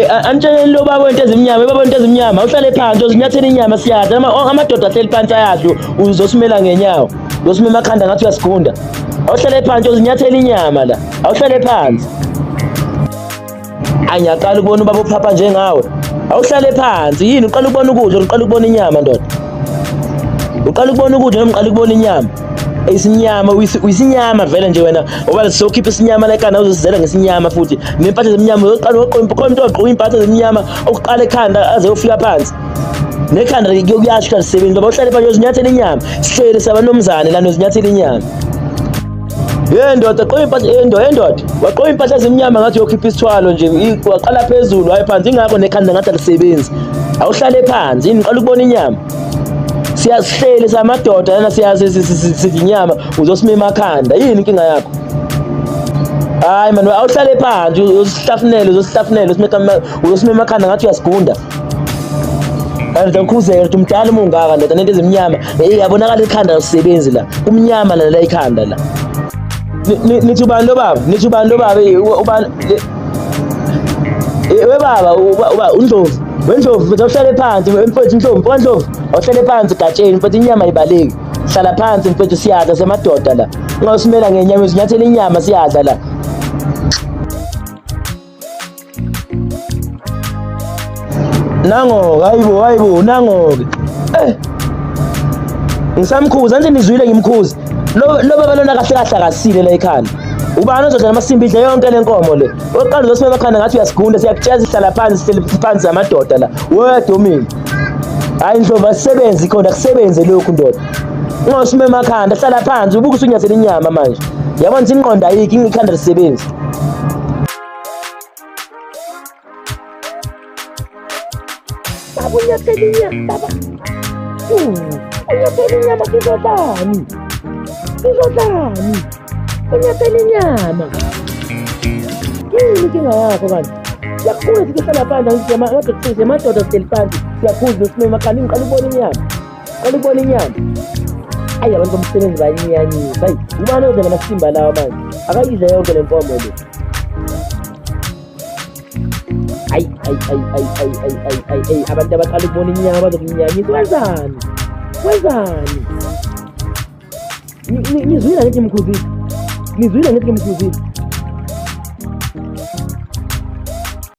Anitsheleni lo baba wento ezimnyama, baba wento ezimnyama, uhlale phansi uzinyathela inyama siyadla. Amadoda ahleli phansi ayadla, uzosimela ngenyawo. Uzosima emakhanda ngathi uyasigunda. Awuhlale phansi uzinyathela inyama la. Awuhlale phansi. Angiyaqala ukubona ubaba uphapha njengawe. Awuhlale phansi. Yini uqala ukubona ukudla, uqala ukubona inyama ndoda. Uqala ukubona ukudla noma uqala ukubona inyama? Isinyama uyisinyama vele nje wena ngoba sokhipha isinyama lekana uzosizela ngesinyama futhi nempahla ezimnyama uyoqala uqoqa umuntu ogqoka impahla ezimnyama okuqala ekhanda aze uyofika phansi nekhanda kuyasho lisebenzi baba uhlale phansi uyozinyathela inyama sihlele sabanomzane lana uzinyathela inyama. Ye ndoda qoqa impahla ye ndoda waqoqa impahla ezimnyama ngathi uyokhipha isithwalo nje waqala phezulu hayi phansi ingakho nekhanda ngathi alisebenzi. Awuhlale phansi yini uqala ukubona inyama. Siyasihleli samadoda lana siyazi sidla inyama uzosima emakhanda yini inkinga yakho? Hayi man awuhlale phansi uzosihlafunela uzosihlafunela uzosima emakhanda ngathi uyasigunda. Kanti ngikhuzeke ukuthi umdala uma ungaka ndoda nento ezimnyama iyabonakala ikhanda alisebenzi la kumnyama la ikhanda la. Nithi ubani lo baba? Nithi ubani lo baba? Ubani? We baba uba uNdlovu. WeNdlovu mfethu awuhlale phansi mfethu Ndlovu kwaNdlovu awuhlale phansi gatsheni mfethu inyama ibaleki. Hlala phansi mfethu siyadla semadoda la. Ungasimela ngenyama uzinyathela inyama siyadla la. Nango hayibo hayibo nango-ke eh ngisamkhuza nje nizwile ngimkhuza lo baba lona kahle kahle akasile la ekhanda. Ubani ozodla amasimba idle yonke le nkomo le? Oqala uzosima emakhanda ngathi uyasigunda siyakutshela sihlala phansi sihleli phansi amadoda la. Wedwa mina. Hayi Ndlovu asisebenzi khona kusebenze lokhu ndoda. Ungawusima emakhanda hlala phansi ubuke usunyathela inyama manje. Yabona ukuthi ingqondo ayikho ikhanda lisebenzi. Baba unyathela inyama baba. Unyathela inyama sizodlani? Sizodlani? Unyathela inyama. Yini inkinga yakho kanti? Siyakhuza sithi hlala phansi angithi amadoda sihleli phansi siyakhuza usimema emakhanda ngiqala ukubona inyama. Qala ukubona inyama. Ayi abantu bomsebenzi bayinyanyisa. Ayi ubani oze namasimba lawa manje? Akayidle yonke le nkomo le. Ayi ayi ayi ayi ayi ayi ayi ayi ayi abantu abaqala ukubona inyama bazokunyanyisa. Wenzani? Wenzani? Nizwile ngithi mkhuzile. Nizwile ngithi ngimkhuzile.